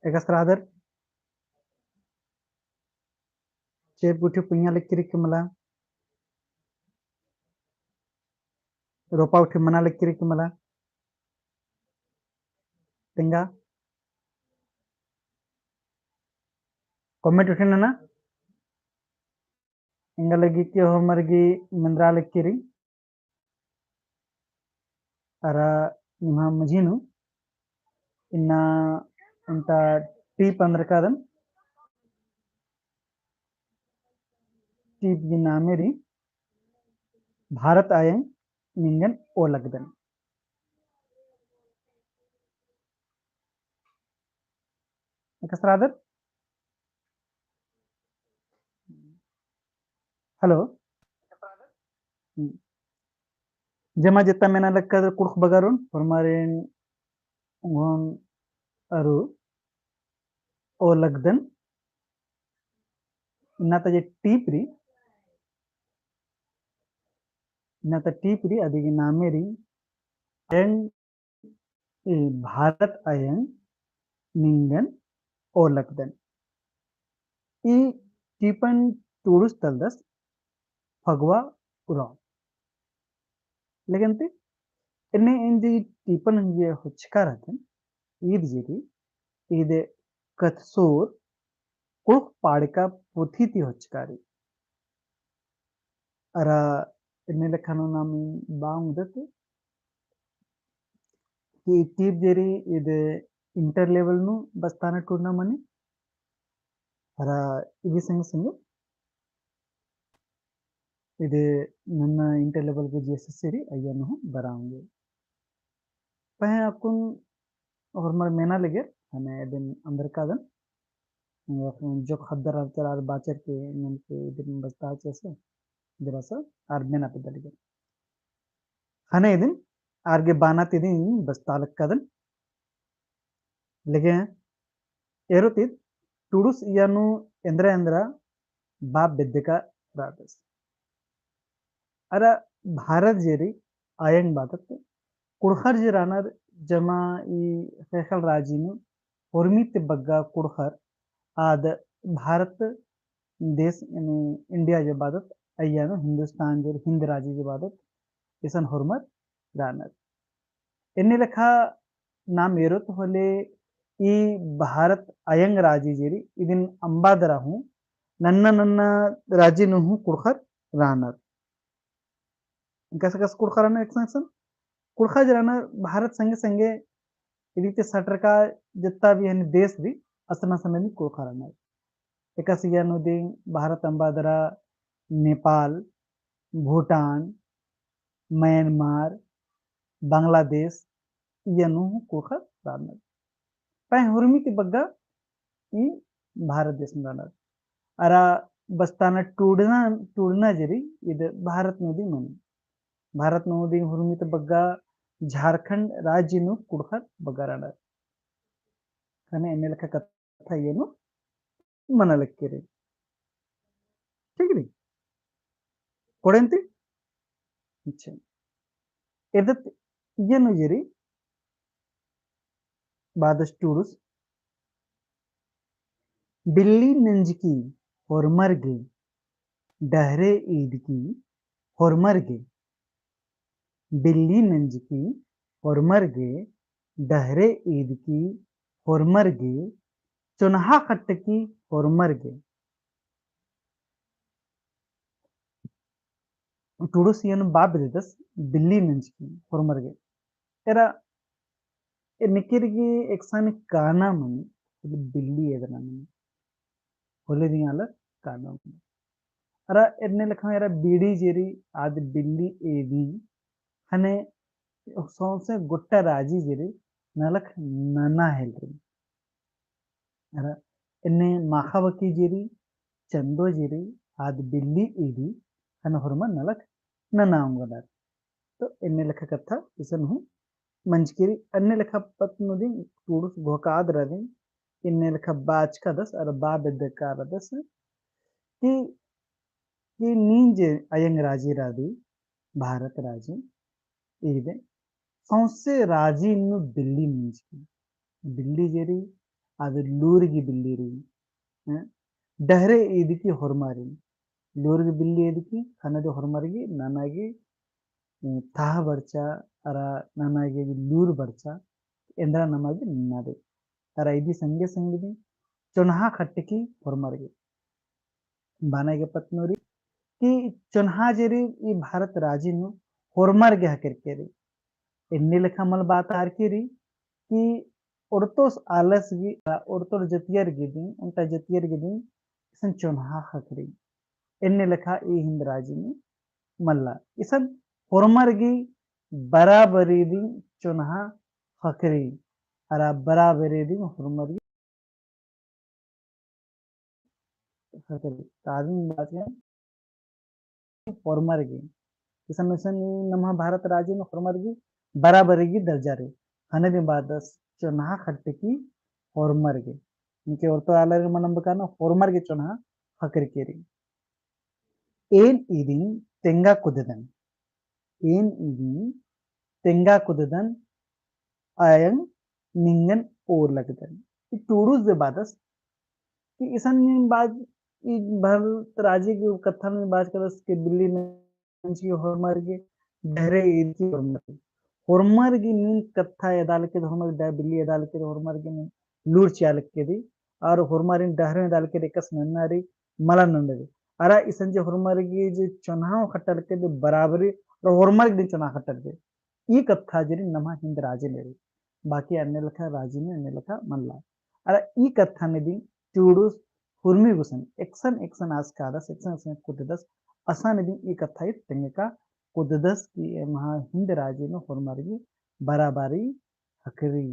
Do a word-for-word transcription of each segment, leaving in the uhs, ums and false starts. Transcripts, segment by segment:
एकासे रअदर, चेंप गुट्ठी पुंइया लगी रई कि मला, रोपा गुट्ठी मना लगी रई कि मला, तेंगा comment गुट्ठी नना, एंगा लगी कि होरमर गे मेंदरा लगी रई। अरा निम्है मझी नू इन्ना ओन्टा टीप अंदर कादन, टीप गही नामे रई भारत अयंग निंगन ओ लगदन। एकासे रअदर? Hello। हम्म। जमा जेत्ता मेना लक्कदर कुँड़ुख़ बगारोन, होरमारिन ओंगोन अरू ओ लगदन। इन्ना ता जे टीप रई, इन्ना ता टीप रई, अदिगे नामे रई, एंग ई भारत अयंग निंगन ओ लगदन। ई टीपन टूड़ुस तलदस फगवा उराँव। लेकिन ती एन्ने एन जे टीपन जे होचका रहदन, ईद जे रई, ईद कत्थसोर कुँड़ुख़ पाड़िका पुथी ती होचका रई। अरा एन्ने लेखा नू नाम बआ ओंगदत कि टीप जे रई ईद inter level नू बस्ताना टूड़ना मनी। अरा इदी संगे संगे ईद नन्ना inter level गे JSSC रई अइय्या नू हूँ बरआ ओंगे। पहें अक्कुन होरमर मेना लगे, ख़ने इदिन अंदर कादन, जोक ख़द्दर रहचर आर बाचर के ननके इदिन बस्ता चिअस, जरा सा आर मेना बेद्दा लगे। ख़ने इदिन आर गे बअना ती इदिन बस्ता लक्कदन। लेकिन एरोत ईद टूड़ुस इय्या नू एन्दरा एन्दरा बआ बेद्दका रअदस। अरा भारत जे रई अयंग बअदत, कुँड़ुख़र जे रअनर जमा ई ख़ेख़ेल राजी नू होरमी ती बग्गे कुँड़ुख़र आद भारत देश यानी India जे बअदत, अइय्या नू हिंदुस्तान जे हिंद राजी जे बअदत, इसन होरमर रअनर। एन्ने लेखा नाम एरोत होले ई भारत अयंग राजी जे रई, इदिन अम्बा दरा हूँ नन्ना नन्ना राजी नू हूँ कुँड़ुख़र रअनर। एकासे एकासे कुँड़ुख़र रअनर एकसन एकसन। कुँड़ुख़र जे रअनर भारत संगे संगे इदी ती सटरका जेत्ता भी हनी देश रई, असन असन भी कुँड़ुख़र रअनर। एकासे इय्या नू दिम भारत अम्बा दरा नेपाल, भूटान, म्यांमार, बांग्लादेश, इय्या नू हूँ कुँड़ुख़र रअनर। पहें होरमी ती बग्गे ई भारत देश नू रअनर। अरा बस्ताना टूड़ना, टूड़ना जे रई, ईद भारत नू दिम मनी। भारत नू दिम होरमी ती बग्गे झारखंड राजी नू कुँड़ुख़र बग्गे रअनर। ख़ने एन्ने लेखा कत्था इय्या नू मना लगी रई। ठीक रई? कोड़ेन ती? अच्छा। एदत इय्या नू जे रई, बअदस टूड़ुस, बिल्ली नंजकी होरमर गे, डहरे ईदकी होरमर गे। बिल्ली नंजकी होरमर गे, डहरे ईदकी होरमर गे, चोन्हा खट्टकी होरमर गे। टूड़ुस इय्या नू बआ बेद्ददस बिल्ली नंजकी होरमर गे। एरा, ए निकिर गे एकसानी काना मनी, बिल्ली एदना मनी। होले दिम आलर काना मनी। अरा एन्ने लेखा एरा बीड़ी जे रई आद बिल्ली एदी, ख़ने सौंसे गोट्टा राजी जे रई नलख नना हेलरी। अरा एन्ने माख़ा बकी जे रई, चंदो जे रई, आद बिल्ली एदी, ख़ने होरमर नलख नना ओंगदर। तो एन्ने लेखा कत्था इसन हूँ मंजकी रई। एन्ने लेखा पत्त नू दिम टूड़ुस घोखादर दिम, एन्ने लेखा बाचकादस अरा बआ बेद्दकादस कि, कि नीन जे अयंग राजी रअदी, भारत राजी, ईद सौंसे राजी नू बिल्ली मंजकी। बिल्ली जे रई, आद लूर गी बिल्ली रई। हैं? डहरे ईद की होरमा रई। लूर गी बिल्ली ईद की, ख़ने दे होरमर गी, नना गी, अ, थाह बरचा, अरा नना गी लूर बरचा, एन्दरा नमा गी नना दे। अरा इदी संगे संगे दी चोन्हा ख़ट्टकी होरमर गी। बअना गे पत्त नू रई कि चोन्हा जे रई ई भारत राजी नू होरमर गे ख़क्खरकी रई। एन्ने लेखा मल बात आर की रई कि ओड़तोस आलस गी, ओड़तोर जतियर गी दिम, ओन्टा जतियर गी दिम, इसन चोन्हा ख़क्खरई। एन्ने लेखा ई हिन्द राजी नू मल्ला। इसन होरमर गी बराबरी दिम चोन्हा ख़क्खरई। अरा बराबरी दिम होरमर गी ख़क्खरई। त आदिम बाचकन होरमर गी। इसन, इसन नम्है भारत राजी नू होरमर गी बराबरी गी दर्जा रई। ख़ने दिम बादस चोन्हा ख़ट्टकी होरमर गी। इनके ओड़तोर आलर गी मनम बकाना होरमर गी चोन्हा ख़क्खरकी रई। एन इदिन तेंगा कुद्ददन। एन इदिन तेंगा कुद्ददन अयंग निंगन ओर लगदन। ई टूड़ुस जे बादस कि इसन नीन बाज, ई भारत राजी गी कत्था नीन बाचकादस कि बिल्ली नंजकी होरमर गी, डहरे ईद की होरमर गी। होरमर गी नीन कत्था एदा लक्कदस, होरमर गी डहरे बिल्ली एदा लक्कदस, होरमर गी नीन लूर चिआ लक्कदी, अरा होरमर नीन डहरे एदा लक्कदी, एकसन नन्ना रई, मला नन्ना रई। अरा इसन जे होरमर गी जे चोन्हा ख़ट्टा लक्कदी बराबरी, अरा होरमर गी चोन्हा ख़ट्टा लक्कदी। ई कत्था जे रई नम्है हिन्द राजी नू रई, बाकी अन्ने लेखा राजी नू अन्ने लेखा मल्ला। अरा ई कत्था नू दिम टूड़ुस हुरमी गुसन एकसन एकसन आस कादस, एकसन एकसन कुद्ददस, असन दिम ई कत्था ई तेंगका कुद्ददस कि एम्है हिन्द राजी नू होरमर गी बराबरी ख़क्खरई।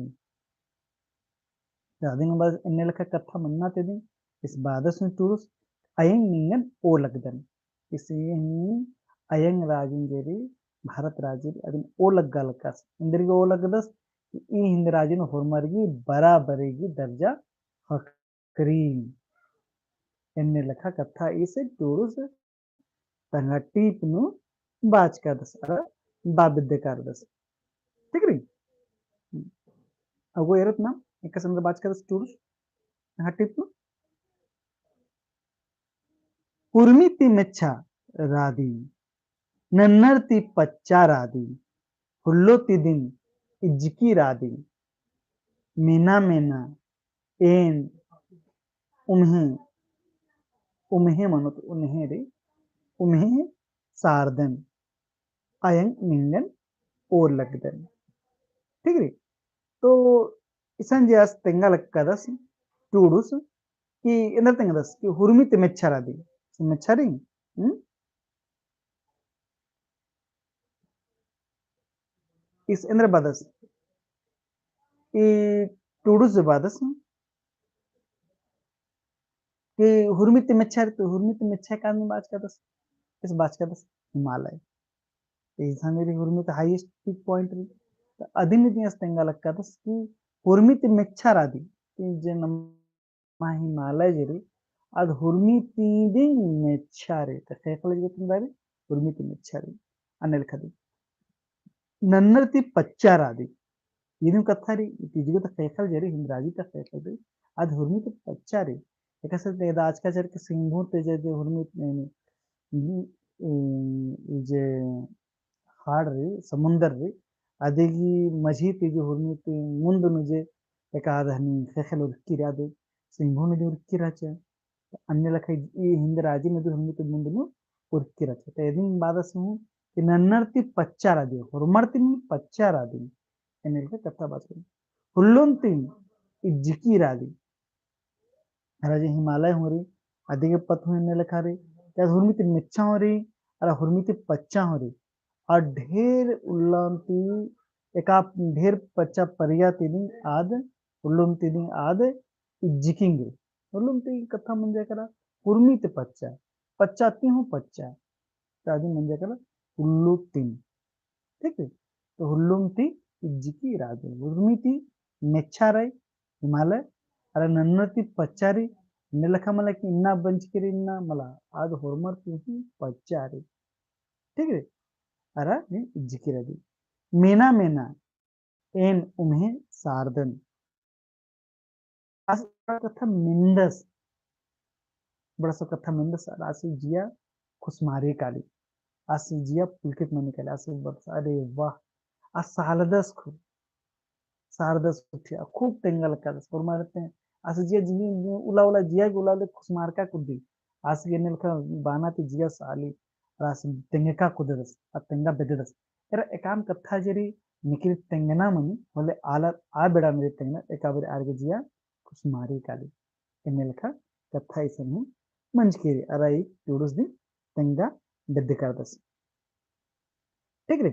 त अदिन बस एन्ने लेखा कत्था मन्ना ते दिम, इस बादस नू टूड़ुस अयंग निंगन ओर लगदन। इस अयंग राजिन जे रई, भारत राजी रई, अदिन ओर लग्गा लक्कस। एन्देरगे ओर लग्गदस कि ई हिन्द राजी नू होरमर गी बराबरी गी दर्जा ख़क्खरई। एन्ने लेखा कत्था इस टूड़ुस तंगआ टीप नू बाचकादस, अरा बआ बेद्दकादस। ठीक रई? अगो एरत ना, एकसन बाचकादस टूड़ुस तंगआ टीप नू। हुरमी ती मेच्छा रादी, नन्नर ती पच्चा रादी, हुल्लो ती दिम इज्जकी रादी, मेना मेना एन उम्हे, उम्हे मनो तो उन्हे रई, उम्हे सारदन, अयंग निंगन ओर लगदन। ठीक रई? तो इसन जे आस तेंगा लक्कदस टूड़ुस कि एन्देर तेंगदस कि हुरमी ती मेच्छा रादी, मेच्छा रई, हम्म? इस एन्देर बादस, ई टूड़ुस जे बादस कि हुरमी ती मेच्छा रई, तो हुरमी ती मेच्छा कादन बाचकादस, इस बाचकादस हिमालय। तो इसन रई हुरमी ती highest peak point रई। तो अदिन दिम आस तेंगा लक्कदस कि हुरमी ती मेच्छा रादी, कि जे नम मा हिमालय जे रई, आद हुरमी ती दिम मेच्छा रई, तो ख़ेख़ेल जे तुम दारी, हुरमी ती मेच्छा रई, अन्ने लेखा दिम। नन्नर ती पच्चा रादी, इदिम कत्था रई, इदी गे तो ख़ेख़ेल जे रई, हिन्द राजी ती ख़ेख़ेल रई, आद हुरमी ती पच्चा रई। एकासे ते एदा आजका चर के सिंहभूम ती जे, जे हुरमी, ए, ए, ए, जे खाड़ रई, समुंदर रई, अदी गही मझी ती जे हुरमी ती मुन्द नू जे एकाद हनी ख़ेख़ेल उरखी रई, आद सिंहभूम नू जे उरखी रहचा। अन्ने लेखा ई हिन्द राजी नू हुरमी ती मुन्द नू उरखी रहचा। तो एदिन बादस हूँ कि नन्नर ती पच्चा रादी, होरमर ती पच्चा रादी। एन्ने लेखा कत्था बाचकन। हुल्लोन ती इज्जकी रादी। अरा जे हिमालय हूँ रई, अदी गे पत्त हूँ एन्ने लेखा रई, कि आद हुरमी ती मेच्छा हूँ रई, अरा हुरमी ती पच्चा हूँ रई। अरा ढेर उल्लोन ती एका ढेर पच्चा परिया ती दिम आद, उल्लोन ती दिम आद इज्जकिंग रई। उल्लोन ती कत्था मंजा केरा, हुरमी ती पच्चा, पच्चा ती हूँ पच्चा। तो अदिन मंजा केरा उल्लो ती। ठीक है? तो हुल्लोन ती इज्जकी रादी। हुरमी ती मेच्छा रई हिमालय, अरा नन्नर ती पच्चा रई, एन्ने लेखा मला कि इन्ना बंचकी रई इन्ना मला, आद होरमर ती हूँ पच्चा रई। ठीक रई? अरा नीन इज्जकी रादी। मेना मेना, एन उम्हे सारदन। आ कत्था मेन्दस, बड़ा सब कत्था मेन्दस, अरा आस जिया खुसमारी काली, आस जिया पुलकित मनी काली, आस बरस, अरे वाह, आस सालदस खूब, सारदस उठिया, खूब तेंगा लक्कादस, होरमारिन ते, आस जिया जिया उला उला जिया गे उला उला खुसमारका कुद्दी, आस गे एन्ने लेखा बाना ती जिया साली, अरा आस तेंगका कुद्ददस, आ तेंगा बेद्ददस। एरा एकअम कत्था जे रई निकिरी तेंगना मनी, होले आलर आ बेड़ा मेरी तेंगना, एका बारी आर गे जिया खुसमारी काली। एन्ने लेखा कत्था इसन हूँ मंजकी रई, अरा ई टुड़ुस दिम तेंगा बेद्दकादस। ठीक रई?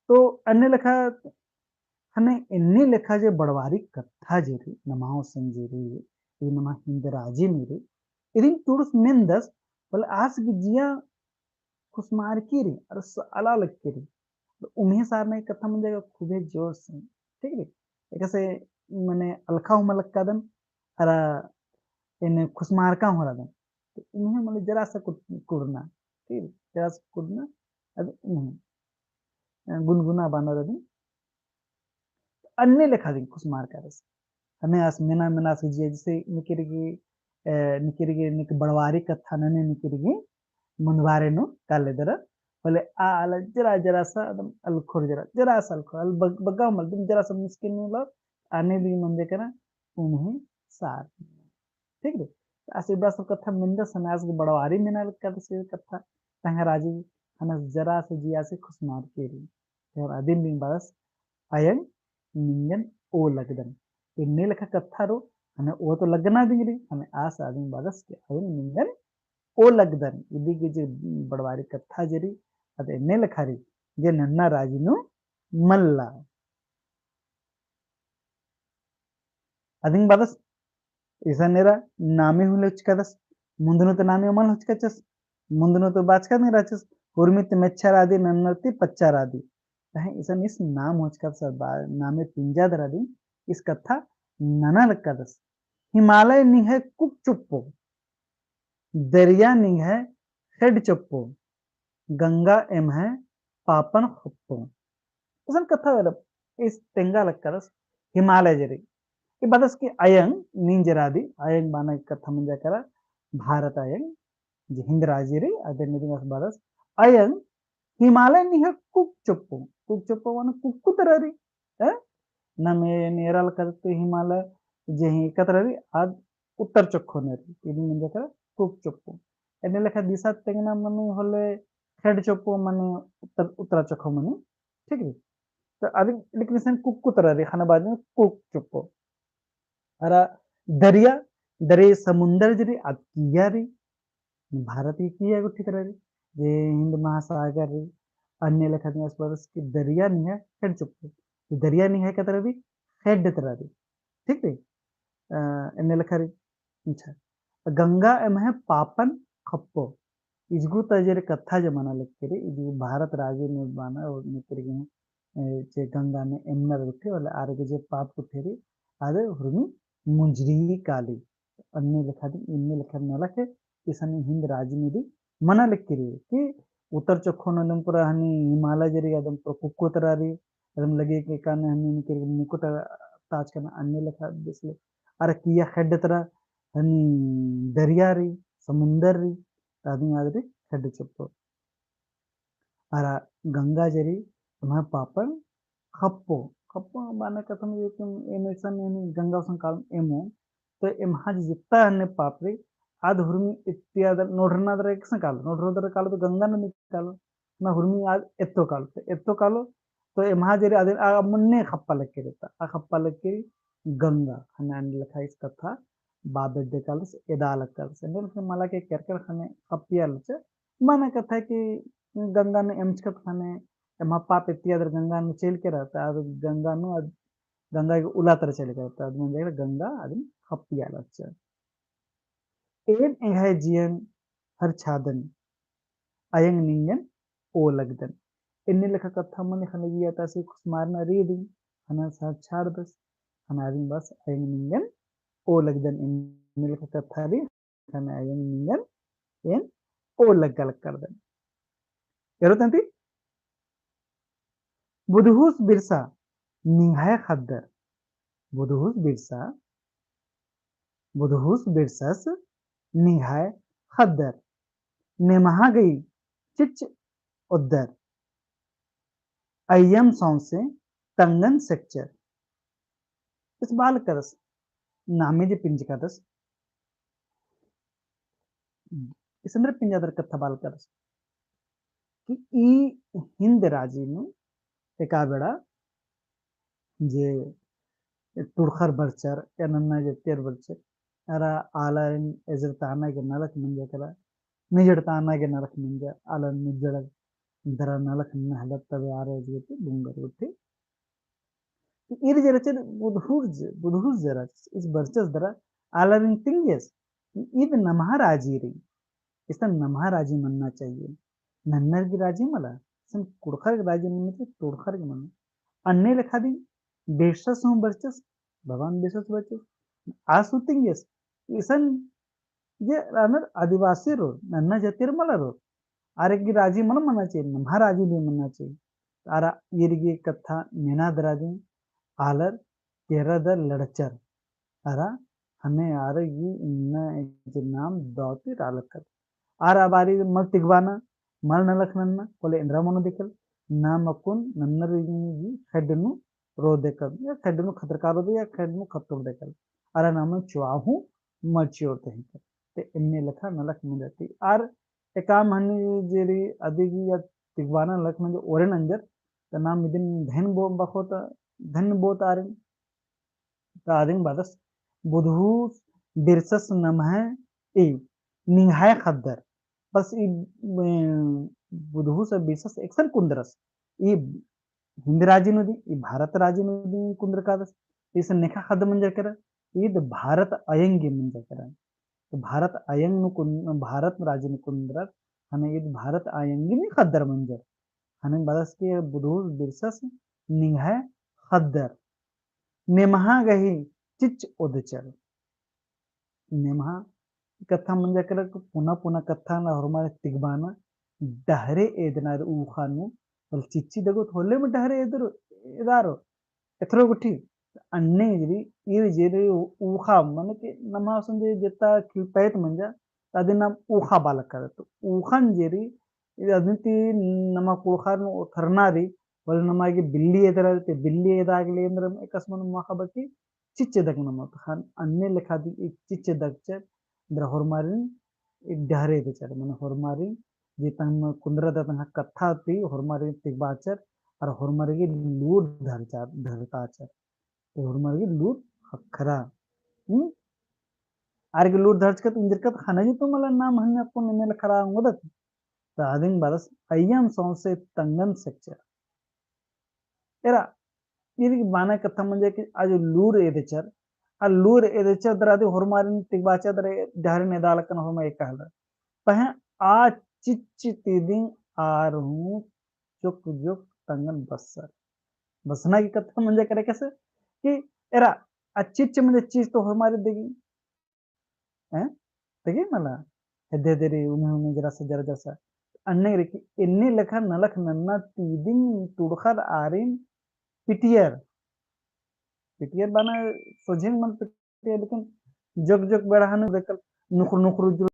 तो अन्ने लेखा, हने एन्ने लेखा जे बड़वारी कत्था जे रई, नमा गुसन जे रई, ई नमा हिन्द राजी नू रई, इदिन टुड़ुस मेन्दस, होले आस गे जिया खुसमारकी रई, अरा साला लक्की रई। तो उम्हे सारना ई कत्था मंजा खूबे जोर से, ठीक रई? एकासे मने अलखा हूँ मल लक्कादन, अरा एन्ने खुसमारका हूँ रअदन। तो उम्हे मने जरा सा कुर-, कुरना, ठीक रई? जरा सा कुरना, अद उम्हे, अ, गुनगुना बाना रअदन। अन्ने लेखा दिम खुसमारकादस। हने आस मेना मेना आस जिया जैसे निकिरी गे, अ, निकिरी गे निक बड़वारी कत्था नने निकिरी गे मुन्दबारे नू काले दरा। होले आ आला जरा जरा सा एकदम अलखोर जरा, जरा सा अलखोर, अल बग-, बग्गा मल दिम जरा सा मिस्किन नू ला, अन्ने दिम मंजा केरा, उम्हे सार। ठीक रई? तो आस इबड़ा सब कत्था मेन्दस, हने आस गे बड़वारी मेना लक्कादस कत्था, तंग्है राजी, हने जरा सा जिया आस खुसमारकी रई। फिर अदिन दिम बअदस, अयंग निंगन ओ लगदन। एन्ने लेखा कत्था रओ, हने ओ तो लगना दिम रई, हने आस अदिन बअदस कि अयंग निंगन ओ लगदन। इदी गे जे बड़वारी कत्था जे रई, अद एन्ने लेखा रई, जे नन्ना राजी नू मल्ला। अदिन बअदस, इसन एरा नामे हूँ ले होचकादस, मुन्द नू तो नामे मल होचकाचस, मुन्द नू तो बाचका दिम रहचस, हुरमी ती मेच्छा रअदी, नन्ना ती पच्चा रअदी। तहें इसन ईस नाम होचकादस, बा-, नामे पिंजा दरा दिम ईस कत्था नना लक्कादस। हिमालय निंग्है कुक चुप्पो, दरिया निंग्है खेड चुप्पो, गंगा एम्है पापन खप्पो। इसन कत्था मतलब ईस तेंगा लक्कादस हिमालय जे रई। ई बअदस कि अयंग निंजरादी, अयंग बाना कत्था मंजा केरा भारत अयंग, जे हिन्द राजी रई, अदिन दिम आस बअदस, अयंग हिमालय निंग्है कुक चुप्पो, कुक चुप्पो माने कुक्कु तरा रई, हैं? नम एन एरा लक्कादत हिमालय जे ही एका तरा रई, आद उत्तर चोखो नू रई, इदिन मंजा केरा कुक चुप्पो। एन्ने लेखा दिसा तेंगना मनी होले खेड चुप्पो मनी उत्तर, उत्तरा चोखो मनी, ठीक रई? तो अदिन लेकिन इसन कुक्कु तरा रई, ख़ने बाद में कुक चुप्पो। अरा दरिया, दरिया समुंदर जे रई, आद किया रई, भारत ही किया गुट्ठी तरा रई, जे हिन्द महासागर रई, अन्ने लेखा दिम आस बअदस कि दरिया निंग्है खेड चुप्पो। दरिया निंग्है एका तरा रई, खेड तरा रई। ठीक रई? अ, एन्ने लेखा रई। अच्छा। गंगा एम्है पापन खप्पो। इजगु ता जे रई कत्था जे मना लक्की रई, इजगु भारत राजी नू बाना और निकिरी गे, ए, जे गंगा नू एमनर गुट्ठी, होले आर गे जे पाप गुट्ठी रई, आद हुरमी मुंजरी काली। अन्ने लेखा दिम, एन्ने लेखा नलख, इसन हिन्द राजी नू दिम मना लक्की रई कि उत्तर चोखो नू दिम पूरा हनी हिमालय जे रई, अदिम पूरा कुक्कु तरा रई, अदिम लगे कि काने हनी निकिरी गे मुकुट ताचकन, अन्ने लेखा दिसले। अरा किया खेड तरा हनी दरिया रई, समुंदर रई, अदिम आद रई खेड चुप्पो। अरा गंगा जे रई, एम्है पापन खप्पो। खप्पो बाना कत्था मंजा कि एम एकसन एन गंगा गुसन कालोन एमोन, तो एम्है जे जित्ता हने पाप रई, आद हुरमी इत्ती आद नोढ़रना दरा एकसन कालो, नोढ़रना दरा कालो तो गंगा नू निकालो, ना हुरमी आद एत्तो कालो, तो एत्तो कालो, तो एम्है जे रई आदिन आ मुन्ने खप्पा लक्की रई ता, आ खप्पा लक्की रई गंगा, ख़ने अन्ने लेखा ईस कत्था बा बेद्दे कालस, एदा लक्कादस। एन्ने लेखा मला के केरकर ख़ने खप्पिया लच्चा, मना कत्था कि गंगा नू एमचकत ख़ने एम्है पाप एत्ती आदर गंगा नू चइल केरा, ता आद गंगा नू आद, गंगा गे उला तरा चइल केरा, ता आद मंजा केरा गंगा आदिन खप्पिया लच्चा। एन एंग्है जियन हर छादन, अयंग निंगन ओ लगदन। एन्ने लेखा कत्था मनी ख़ने जिया ता आस खुसमारना रई दिम, ख़ने आस छाड़दस, ख़ने आदिन बअदस अयंग निंगन ओ लगदन। एन्ने लेखा कत्था रई, ख़ने अयंग निंगन एन ओ लग्गा लक्कदन। एरो तंती? बुधुस बिरसा निंग्है ख़द्दर। बुधुस बिरसा बुधुस बिरसस निंग्है ख़द्दर, नेम्हा गही चिच्च ओद्दर, अइय्यम सौंसे तंगन सेकचर। इस बालकदस, नामे जे पिंजकादस, इस एन्देर पिंजादर कत्था बालकदस कि ई हिन्द राजी नू एका बेड़ा जे टुड़खर बरचर या नन्ना जतियर बरचर, अरा आलारिन एजर ताना गे नलख मंजा केरा, निजड़ ताना गे नलख मंजा, आलारिन निजड़ दरा नलख नहलत तबे आर एजर ती बुंगर गुट्ठी। तो ईर जे रहचर बुधुस जे, बुधुस जे रहचस, इस बरचस दरा आलारिन तिंगियस, ईद नम्हा राजी रई, इसन नम्हा राजी मन्ना चाहिए। नन्नर गे राजी मला, इसन कुँड़ुख़र गे राजी मन्ना चाहिए, टुड़ख़र गे मन्ना। अन्ने लेखा दिम बिरसस हूँ बरचस, भगवान बिरसस बरचस, आस हूँ तिंगियस, इसन जे रअनर आदिवासी रओर, नन्ना जतियर मला रओर, आर गे राजी मल मन्ना चाहिए, नम्हा राजी ले मन्ना चाहिए। आर ईर गे कत्था मेना दरा दिम आलर केरा दरा लड़चर। अरा हने आर गे इन्ना जे नाम दौती रालकत। आर आ बारी मल तिगबाना, मल नलख नन्ना, कोले एन्दरा मनो देकल, नाम अक्कुन नन्नर गे खेड्ड नू रो देकल, या खेड्ड नू खतरका रो दे, या खेड्ड नू खतुर देकल। अरा नाम चुआ हूँ मल चिओर ते हिंकर। ते एन्ने लेखा नलख मंजा ती। आर एकाम हनी जे रई अदी गे या तिगबाना नलख मंजा ओरे नंजर, ते नाम इदिन धैन बो-, बखोत, धैन बोत आरिन। ता आदिन बअदस, बुधुस बिरसस नम्है ई, निंग्है ख़द्दर। बस ई, ए, बुधुस बिरसस एकसन कुन्दरस। ई हिन्द राजी नू दिम, ई भारत राजी नू दिम कुन्दरकादस। इसन नेखा ख़द्द मंजर केरा, ईद भारत अयंग गे मंजर केरा। तो भारत अयंग नू कुन-, भारत राजी नू कुन्दरर, हने ईद भारत अयंग गे नी ख़द्दर मंजर। हने बअदस कि बुधुस बिरसस निंग्है ख़द्दर। नेम्हा गही चिच्च ओदचर। नेम्हा कत्था मंजा केरा कि पुना पुना कत्था ना होरमारिन तिगबाना, डहरे एदना रई ऊख़ा नू, बल चिच्ची दगोत होले में डहरे एदर, एदारो, एथरो गुट्ठी, अन्ने जे रई, ईर जे रई ऊख़ा, मने कि नम्हा असन जे जेता खिलपैत मंजा, ता अदिन नाम ऊख़ा बालकदत। तो ऊख़न जे रई, ईर अदिन ती नमा कुँड़ुख़ारिन ओथरना रई, होले नमा गे बिल्ली एदरा रई, ते बिल्ली एदा गे ले एन्दरम एकसन मनो माख़ा बकी चिच्च एदक नमो। तखन अन्ने लेखा दिम ई चिच्च एदकचर, एन्दरा होरमारिन ई डहरे एदचर, मने होरमारिन जे तंग कुन्दरा दरा तंग कत्था ती होरमारिन तिगबाचर, अरा होरमारिन गे लूर धरचा-, धरताचर। ते होरमारिन गे लूर ख़क्खरा। हम्म? आर गे लूर धरचकत इंजरकत ख़ने जे तो मला नाम हन्ने अक्कुन एन्ने लेखा रआ ओंगदत। ता आदिन बअदस अइय्यम सौंसे तंगन सेकचर। एरा, ईर गे बाना कत्था मंजा कि आ जो लूर एदचर, आ लूर एदचर दरा अदी होरमारिन तिगबाचर दरा डहरेन एदा लक्कन होरमा एका हलर। पहें आ चिच्च ती दिम आर हूँ जोक जोक तंगन बस्सर। बसना की कत्था मंजा केरा कसे कि एरा, आ चिच्च मंजा चिच्च तो होरमारिन देगी। हैं? तगे मला, हेद्दे हेद्दे रई, उमे उमे जरा सा, जरा जरा सा। अन्ने रई कि एन्ने लेखा नलख नन्ना ती दिम टुड़खर आरिन पिटियर। पिटियर बाना सोझे मन पिटियर, लेकिन जोक जोक बेड़ा हूँ देकल, नुखर नुखर उज्जर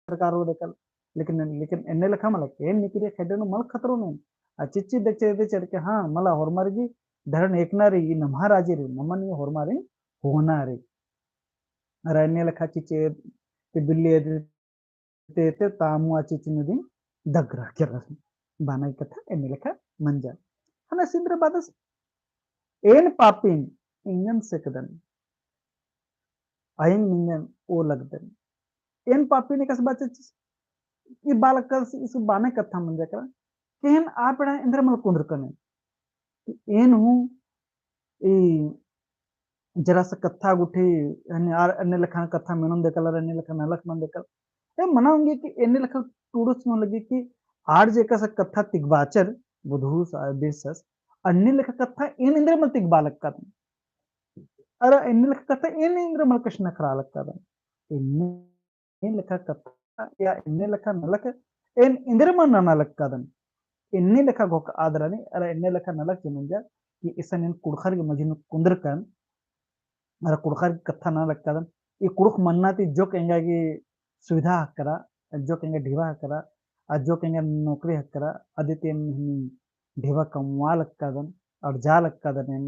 सरकार हो देकल। लेकिन, लेकिन एन्ने लेखा मला, एन निकरे खेड्डे नू मल खतरो ने। आ चिच्ची देख चढ़ के, हाँ, मला होरमारिन गे धरन एकना रई, ई नम्हा राजी रई, नमन ई होरमारिन होना रई। अरा एन्ने लेखा चिच्च ते बिल्ली एदते ते तामु आ चिच्च नू दिम दगरा केरा। बाना की कत्था एन्ने लेखा मंजा। हने इन्दरा बअदस, एन पापिन इंजन सेकदन, अयंग निंगन ओ लगदन। एन पापिन एकस बाचस, ई बालकस इस बाना की कत्था मंजा केरा, कि एन आ बेड़ा एन्दरा मल कुन्दरकन। एन हूँ ई जरा सा कत्था गुट्ठी, अन्ने आर, अन्ने लेखा कत्था मेनोन देकल, आर अन्ने लेखा नलख ननोन देकल। ए मना ओंगी कि एन्ने लेखा टूड़ुस नू लगी कि आर जे एकस कत्था तिगबाचर, बुधुस आ बिरसस, अन्ने लेखा कत्था एन एन्दरा मल तिगबा लक्कादन। अरा एन्ने लेखा कत्था एन एन्दरा मल कछनखरआ लक्कादन। एन्ने एन्ने लेखा कत्था या एन्ने लेखा नलख एन एन्दरा मल नना लक्कादन। एन्ने लेखा घोख आदरानी, अरा एन्ने लेखा नलख जे मंजा कि इसन एन कुँड़ुख़र गे मझी नू कुन्दरकन, अरा कुँड़ुख़र गे कत्था नना लक्कादन, ई कुँड़ुख़ मन्ना ती जोक एंगा गे सुविधा हक्करा, जोक एंगा ढिबा हक्करा, आ जोक एंगा नौकरी हक्करा, अदी ती एम हनी ढिबा कमवा लक्कादन, अरजा लक्कादन एम,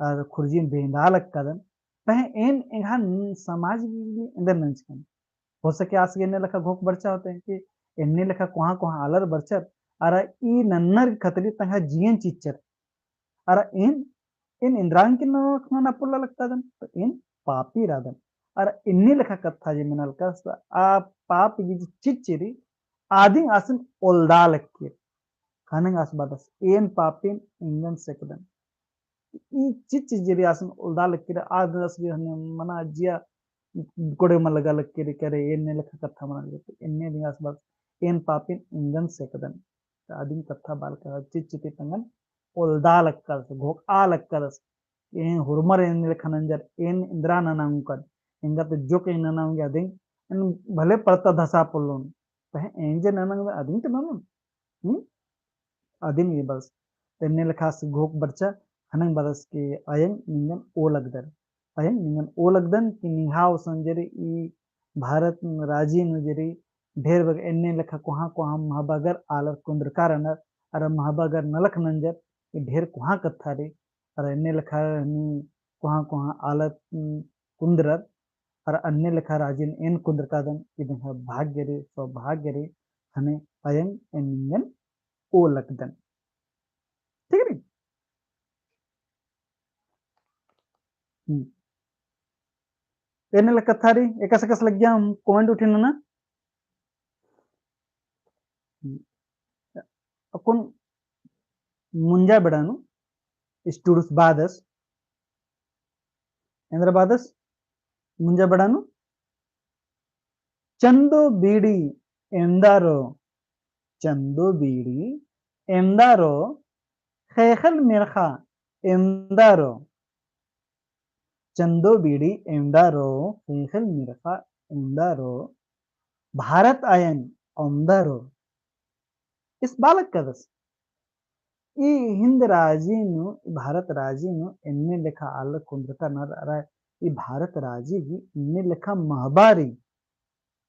अरा खुर्जी बेंदा लक्कादन। पहें एन एंगा समाज गे एन्देर नंजकन। हो सके आस गे एन्ने लेखा घोख बरचा होते कि एन्ने लेखा कोहाँ कोहाँ आलर बरचर, अरा ई नन्नर खतरी तंग्है जियन चिच्चर। अरा एन, एन इन्द्रांग की ननख नना पोल्ला लक्कादन, तो एन पापी रअदन। अरा एन्ने लेखा कत्था जे मेना लक्कस, आ पाप गे जे चिच्चरी, आदिन आसिन ओलदा लक्कीर। ख़नेंग आस बअदस, एन पापिन एंगन सेकदन। ई चिच्च जे रई आसिन ओलदा लक्कीर, आद आस गे हने मना जिया कोड़े मलगा लक्कीर, करे एन्ने लेखा कत्था मना लक्कीर, एन्ने दिंग आस बअदस, एन पापिन एंगन सेकदन। तो आदिन कत्था बआ लक्कस, चिच्च ती तंगन ओलदा लक्कस, घोखआ लक्कस। एन होरमर एन्ने लेखा नंजर, एन इन्द्रा नना ओंगकन, एंगा तो जोक एन नना ओंगी अदिन, एन भले परता धसा पोल्लोन, पहें एन जे नना ओंगी अदिन तो ननोन। हम्म? अदिन ई बस। तो एन्ने लेखा आस घोख बरचा, ख़नेंग बअदस कि अयंग निंगन ओ लगदर। अयंग निंगन ओ लगदन कि निंग्है अवसन जे रई ई भारत राजी नू जे रई ढेर बग्गे एन्ने लेखा कोहाँ कोहाँ महबगर आलर कुन्दरका रअनर, अरा महबगर नलख नंजर, ई ढेर कोहाँ कत्था रई, अरा एन्ने लेखा हनी कोहाँ कोहाँ आलर, उम, कुन्दरर, अरा अन्ने लेखा राजिन एन कुन्दरकादन, इदिन एंग्है भाग्य रई, सौभाग्य रई, ख़ने अयंग एन निंगन ओ लगदन। ठीक रई? हम्म। एन्ने लेखा कत्था रई, एकासे एकासे लग्गिया comment उठिन ना। हम्म। अक्कुन मुंजा बेड़ा नू, स्टूडुस बअदस, एन्द्रा बअदस, मुंजा बेड़ा नू, चंदो बीड़ी एवंदा रओ, चंदो बीड़ी एवंदा रओ, ख़ेख़ेल मेर्ख़ा एवंदा रओ। चंदो बीड़ी एवंदा रओ, ख़ेख़ेल मेर्ख़ा एवंदा रओ, भारत अयंग ओवंदा रओ। ईस बआ लक्कदस। ई हिन्द राजी नू, भारत राजी नू एन्ने लेखा आलर कुन्दरका रअनर, अरा ई भारत राजी ही एन्ने लेखा महबा रई।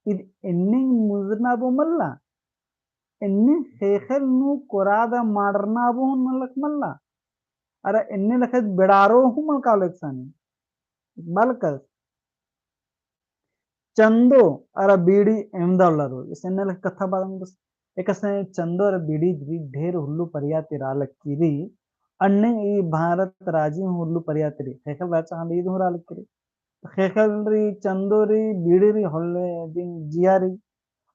ईद एन्ने मुंजरना बओ मल्ला, एन्ने ख़ेख़ेल नू कोरादा माड़रना बओ नलख मल्ला, अरा एन्ने लेखा बेड़ारो हूँ मल कालो एकसानी। बआ लक्कदस। चंदो अरा बीड़ी एवंदा उल्ला रओ। ईस एन्ने लेखा कत्था बअदन बस। एकासे चंदो अरा बीड़ी जे रई ढेर हुल्लो परिया ती रआ लक्की रई। अन्ने ई भारत राजी हूँ हुल्लो परिया ती रई। ख़ेख़ेल राजा हूँ ईद हूँ रआ लक्की रई। ख़ेख़ेल रई, चंदो रई, बीड़ी रई, होले दिम जिया रई।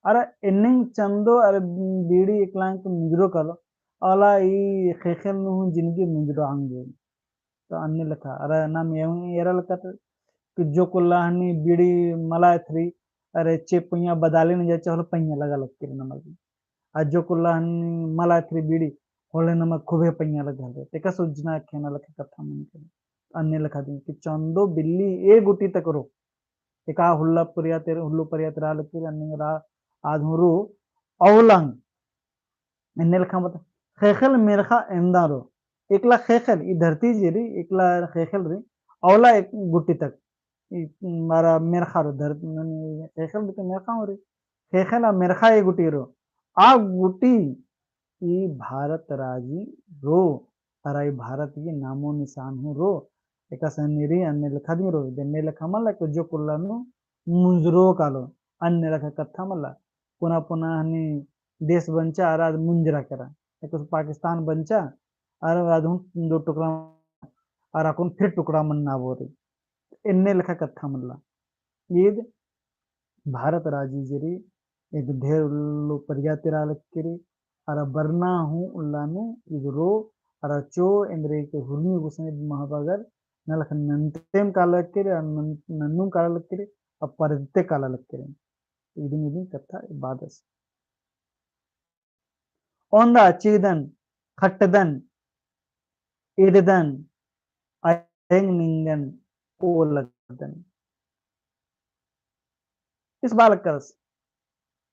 अरा एन्ने चंदो अरा बीड़ी एकला एंग्है मुंजरो कालो। अउला ई ख़ेख़ेल नू हूँ जिनगी मुंजरो अंगे। तो अन्ने लेखा, अरा नाम एवं एरा लेखा तो कि जोक उल्ला हनी बीड़ी मला एथरी, अरे चे पइयाँ बदाले न जाए, चाहे पइयाँ लगा लक्की रई नमल। आ जोक उल्ला हनी मला एथरी बीड़ी, होले नमल खूबे पइयाँ लगा ले। तेका सोचना खेना लेखा कत्था मन के। अन्ने लेखा दिन कि चंदो बिल्ली ए गुटी तक रओ। एका हुल्ला परिया ती, हुल्लो परिया ती रआ लक्की रई, अन्ने रआ, आद हूँ रओ, अउला एन्ने लेखा बता, ख़ेख़ेल मेर्ख़ा एवंदा रओ। एकला ख़ेख़ेल, ई धरती जे रई, एकला ख़ेख़ेल रई, अउला एक गुटी तक, ई मारा मेर्ख़ा रओ, धरती, ख़ेख़ेल रई, मेर्ख़ा हूँ रई। ख़ेख़ेल आ मेर्ख़ा ए गुटी रओ। आ गुटी ई भारत राजी रओ, अरा ई भारत गही नामो निशान हूँ रओ। एकासे नी रई अन्ने लेखा दिम रओ, एन्ने लेखा मल्ला कि जोक उल्ला नू मुंजरो कालो, अन्ने लेखा कत्था मल्ला। पुना पुना हनी देश बंचा अरा आद मुंजरा केरा। एकासे पाकिस्तान बंचा अरा आद हूँ दो टुकड़ा अरा अक्कुन फिर टुकड़ा मन्ना बओ रई। एन्ने लेखा कत्था मल्ला। ईद भारत राजी जे रई, ईद ढेर उल्लो परिया ती रआ लक्की रई, अरा बरना हूँ उल्ला नू ईद रओ, अरा चो एन्देर के हुरमी गुसन ईद महबगर नलख नन्तेम काला लक्की रई, अरा नन-, नन्नुम काला लक्की रई, अरा परदते काला लक्की रई। इदिन इदिन कत्था बअदस। ओन्दा चिदन, खट्टदन, इददन, अयंग निंगन ओ लगदन। ईस बआ लक्कदस,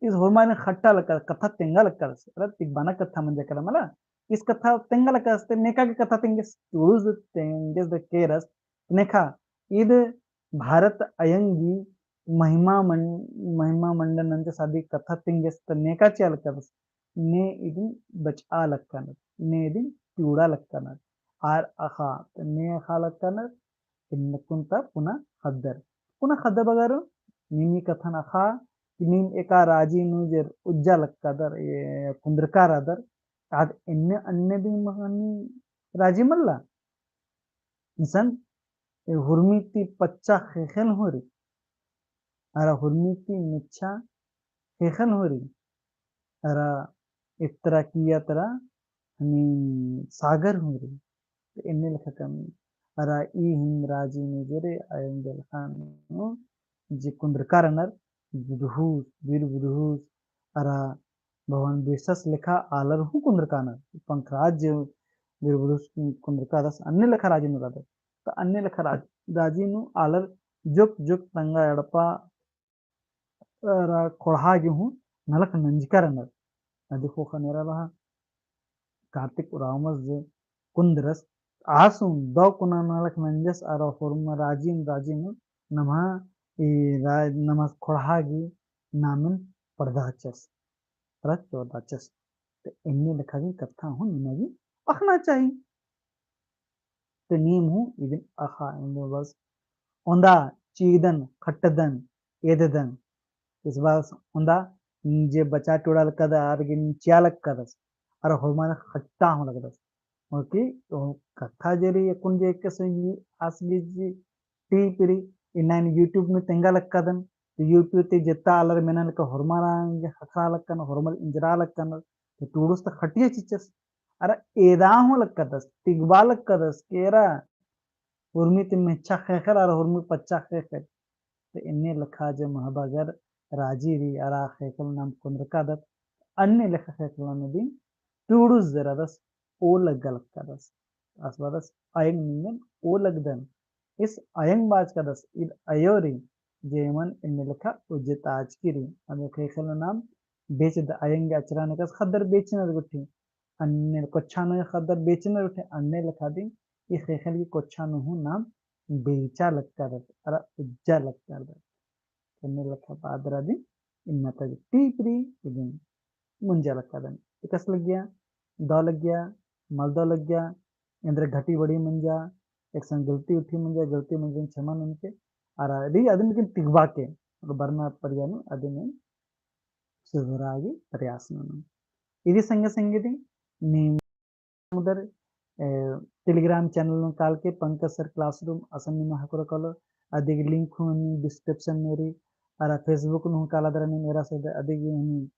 ईस होरमारिन खट्टा लक्कदस, कत्था तेंगा लक्कदस, अरे तिक बना कत्था मंजा केरा मला, ईस कत्था तेंगा लक्कदस, ते नेखा गे कत्था तेंगेस, टूड़ुस तेंगेस द केरस, नेखा, ईद भारत अयंग गही महिमा मन-, महिमा मंडन नंजस अदी कत्था तिंगस त ने का चिआ लक्कदस, ने इदिन बचआ लक्कनर, ने इदिन टूड़ा लक्कनर। आर अख़ा, त ने अख़ा लक्कनर, इन्नकुन ता पुना ख़द्दर। पुना ख़द्दर बगर नीम ई कत्थन अख़ा, कि नीम एका राजी नू जे उज्जा लक्कदर, ए, कुंदरका रअदर, आद एन्ने अन्ने दिम मनी राजी मल्ला। इसन ए हुरमी ती पच्चा ख़ेख़ेल हूँ रई, अरा हुरमी ती मेच्छा ख़ेख़ेल हूँ रई, अरा इतरा किया तरा हनी सागर हूँ रई। त एन्ने लेखा कमी। अरा ई हिम राजी नू जे रे अयंग गे लेखा नू जे कुंदरका रअनर बुधुस, बीर बुधुस, अरा भगवान बिरसा लेखा आलर हूँ कुंदरका रअनर। पंखराज जे बीर बुधुस कुंदरकादस अन्ने लेखा राजी नू रअदस। त अन्ने लेखा राज-, राजी नू आलर जोक जोक तंगआ एड़पा अरा ख़ोंड़हा गे हूँ नलख नंजका रअनर। अदी ख़ोख़ा नेरा रहा कार्तिक उराँवस जे कुंदरस आस हूँ दव कुना नलख नंजस अरा होरमा राजी नू, राजी नू नम्हा ई रा-, नम्हा ख़ोंड़हा गही नामेन पड़दाचस, अरा चोदाचस। त एन्ने लेखा गही कत्था हूँ निमा गे अख़ना चाही। त नीम हूँ इदिन अख़ा, एन्ने बस ओन्दा चीदन, खट्टदन, एददन। इस बार ओन्दा जे बचा टूड़ा लक्कदस, आर गे चिआ लक्कदस, अरा होरमर ख़ट्टा हूँ लक्कदस। क्योंकि ओ कत्था जे रई, अक्कुन जे एका से आस गे जे टीप रई, इन्ना एन YouTube में तेंगा लक्कदन, तो YouTube ती जेत्ता आलर मेना लेखा होरमर गे ख़क्खरा लक्कन, होरमर इंजरा लक्कन, तो टूड़ुस त ख़टिया चिच्चस। अरा एदा हूँ लक्कदस, तिगबा लक्कदस, केरा, हुरमी ती मेच्छा ख़ेख़ेल अरा हुरमी पच्चा ख़ेख़ेल। त एन्ने लेखा जे महबगर राजी रई अरा ख़ेख़ेल नाम कुंदरकादत, अन्ने लेखा ख़ेख़ेल नाम दिम टूड़ुस जे रअदस, ओ लग्गा लक्कदस। आस बादस अयंग निंगन ओ लग्गदन। इस अयंग बाचकादस, इद अयो रई, जे एमन एन्ने लेखा उज्जताचकी रई। अमे ख़ेख़ेल नाम बेचद अयंग अचरा नेकस ख़द्दर बेचनर गुट्ठी। अन्ने कोच्छा नू ख़द्दर बेचनर गुट्ठी, अन्ने लेखा दिम ई ख़ेख़ेल गही कोच्छा नू हूँ नाम बेचा लक्कदत, अरा उज्जा लक्कदत। एन्ने लेखा बादरा दिम इन्ना ता टीप रई, इदिन मुंजा लक्कदन। एकस लग्गिया, दव लग्गिया, मल दव लग्गिया, एन्देर घटी बढ़ी मंजा, एकसन गलती उठी मंजा, गलती मंजा क्षमा ननके, अरा रई अदिन लेकिन तिगबा के, बरना परिया नू अदिन सुधरा गे प्रयास ननोन। इदी संगे संगे दिम नीम उदर, ए, Telegram channel नू काल के पंकज sir classroom असन निमा ख़क्खरा कालो, अदिगे link हूँ नीम description नू रई, अरा Facebook नू हूँ कालादरा नीम एरा से अदिगे हूँ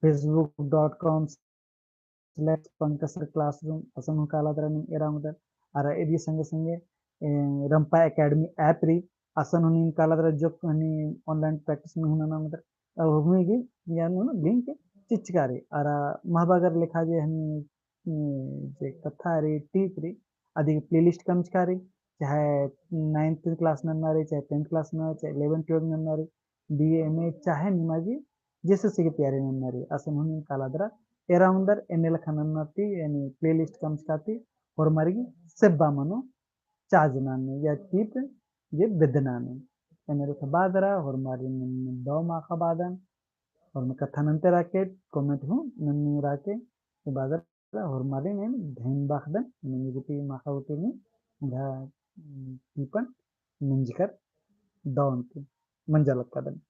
facebook dot com slash पंकज sir classroom असन हूँ कालादरा नीम एरा उदर, अरा इदी संगे संगे, ए, रंपा Academy app रई, असन हूँ नीम कालादरा जोक हनी online practice नू हूँ नना उदर, अब हूँ गे या नू link चिचका रई, अरा महबगर लेखा जे हनी हम्म, जे कत्था रई, टीप रई, अदिगे playlist कमचका रई, चाहे ninth class नन्ना रई, चाहे tenth class नन्ना रई, चाहे eleven twelve नन्ना रई, B A, M A, चाहे निमा गे J S S C की तैयारी नन्ना रई, असन हूँ नीम कालादरा एरा उंदर एन्ने लेखा नन्ना ती, यानी playlist कमचका ती, होरमार गे सेब्बा मनो, चाज नानी या टीप जे बेद्दनानी। एन्ने लेखा बादरा, होरमारिन दव माखा बादन, होरमर कत्था नन्ते राके, comment हूँ नन्नी राके, ए बादरा होरमारिन एन धैन बाखदन, नन्नी गुटी माखा गुटी नी, गा, टीपन नंजकर दव अन्ती मंजा लक्कदन।